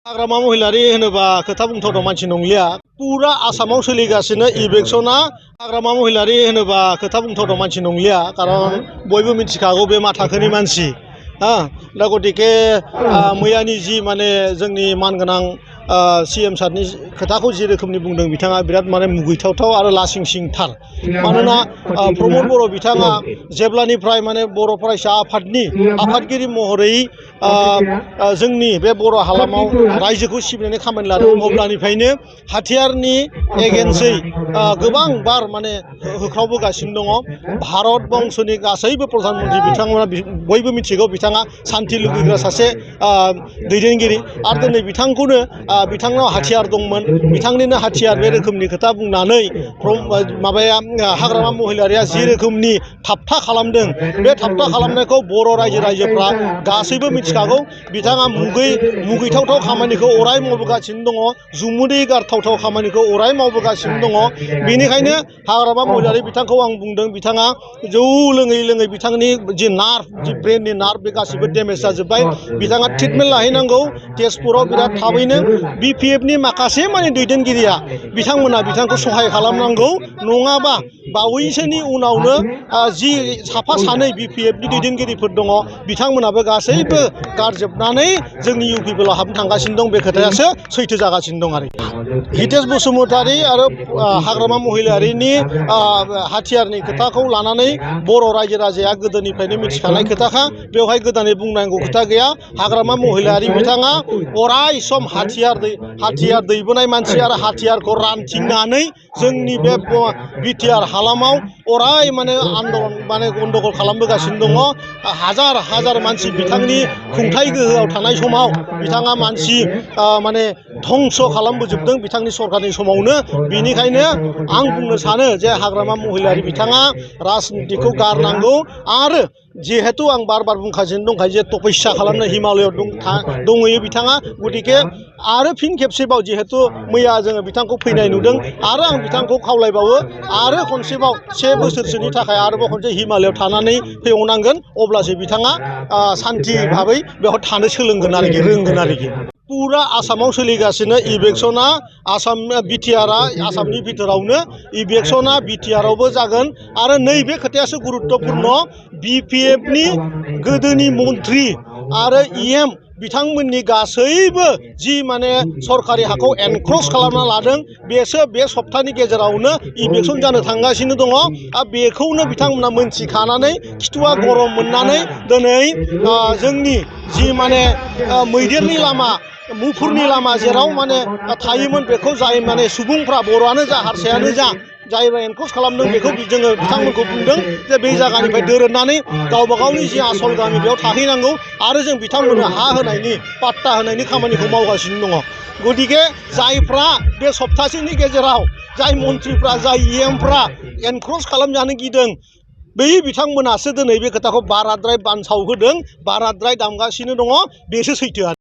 हाग्रामा महिलारि होनोबा खोथा बुंथावथाव मानसि नंलिया पुरा आसामाव सोलिगासिनो इलेक्शना हाग्रामा महिलारि होनोबा खोथा बुंथावथाव मानसि नंलिया कारन बयबो मिथिखागौ बे मा थाखोनि मानसि दा गतिके मैयानि जि माने जोंनि मानगोनां सीएम सारनि खोथाखौ जि रोखोमनि बुंदों बिथाङा बिराद माने मुगैथावथाव आरो लासिंसिंथार मानोना प्रमद बर' बिथाङा जेब्लानिफ्राय माने बर' फरायसा आफादनि आफादगिरि महरै जोंनि बे बर' हालामाव रायजोखौ सिबिनानै खामानि लादों अब्लानिफ्रायनो हाथियारनि एगेन्स्टै गोबां बार माने होख्रावबोगासिनो दङ भारत बंसनि गासैबो प्रधान मन्त्रि बिथांमोना बयबो मिथिगौ बिथाङा शान्ति लुबैग्रा सासे दैदेनगिरि आरो दिनै बिथांखौनो बिथांनाव हाथियार दंमोन बिथांनिनो हाथियार बे रोखोमनि खोथा बुंनानै माबाया हाग्रामा महिलारिया जि रोखोमनि थाबथा खालामदों बे थाबथा खालामनायखौ बर' रायजोफ्रा गासैबो मिथिखागौ बिथाङा मुगैथावथाव खामानिखौ अराय मावबोगासिनो दङ जुमुदै गारथावथाव खामानिखौ अराय मावबोगासिनो दङ बेनिखायनो हाग्रामा महिलारि बिथांखौ आं बुंदों बिथाङा जौ लोङै बिथांनि जि नार्भ जि ब्रेननि नार्भ बे गासिबो डेमेज जाजोब्बाय बिथाङा ट्रिटमेन्ट लाहैनांगौ तेजपुराव बिराद थाबैनो बिपिएफनि माखासे माने दैदेनगिरिया बिथांमोना बिथांखौ सहाय खालामनांगौ नङाबा बावैसोनि उनावनो जि साफा सानै बिपिएफनि दैदेनगिरिफोर दङ बिथांमोनाबो गासैबो गारजोबनानै जोंनि इउपिपिएलआव हाबनो थांगासिनो दं बे खोथायासो सैथो जागासिनो दं आरो हितेश बसुमतारी आरो हाग्रामा महिलारिनि हाथियारनि खोथाखौ लानानै बर' रायजो राजाया गोदोनिफ्रायनो मिथिखानाय खोथाखा बेवहाय गोदानै बुंनांगौ खोथा गैया हाग्रामा महिलारि बिथाङा अराय सम हाथियार दैबोनाय मानसि आरो हाथियारखौ रानथिंनानै जोंनि बे बिटिआर हालामाव अराय माने आन्दलन माने गन्दगल खालामबोगासिनो दङ हाजार मानसि बिथांनि खुंथाइ गोहोआव थानाय समाव बिथाङा मानसि माने धंस खालामबोजोबदों बिथांनि सरकारनि समावनो बेनिखायनो आं बुंनो सानो जे हाग्रामा महिलारि बिथाङा राजनितिखौ गारनांगौ आरो जिहेतु आं बार बुंगासिनो दंखायो जे तपस्या खालामनो हिमालयआव दंहैयो बिथाङा गतिके आरो फिन खेबसेबाव जिहेतु मैया जोङो बिथांखौ फैनाय नुदों आरो आं बिथांखौ खावलायबावो आरो खनसेबाव 1 बोसोरसोनि थाखाय आरोबाव खनसे हिमालयआव थानानै फैबावनांगोन अब्लासो बिथाङा सान्थि भाबै बेयाव थानो सोलोंगोन आरोखि रोंगोन आरोखि पुरा आसामाव सोलिगासिनो इलेक्शना बिटिआरआ आसामनि बिथोरावनो इलेक्शना बिटिआरआवबो जागोन आरो नैबे खोथायासो गुरुत्तपुर्ण बिपिएफनि गोदोनि मन्त्रि आरो इएम बिथांमोननि गासैबो जि माने सरकारि हाखौ एनक्रस खालामना लादों बेसो बे सप्तानि गेजेरावनो इलेक्शन जानो थांगासिनो दङ आरो बेखौनो बिथांमोना मोनथिखानानै खिथुआ गरम मोननानै दिनै जोंनि जि माने मैदेरनि लामा मुफुरनि लामा जेराव माने थायोमोन बेखौ जाय माने सुबुंफ्रा बर'आनो जा हारसायानो जा जायबा एनक्रस खालामदों बेखौ जोङो बिथांमोनखौ बुंदों जे बे जायगानिफ्राय दोरोदनानै गावबा गावनि जि आसल गामि बेयाव थाहैनांगौ आरो जों बिथांमोननो हा होनायनि पाट्टा होनायनि खामानिखौ मावगासिनो दङ गतिके जायफ्रा बे सप्तासेनि गेजेराव जाय मन्थ्रिफ्रा जाय इएमफ्रा एनक्रस खालामजानो गिदों बै बिथांमोनासो दिनै बे खोथाखौ बाराद्राय बानसावहोदों बाराद्राय दामगासिनो दङ बेसो सैथो आरो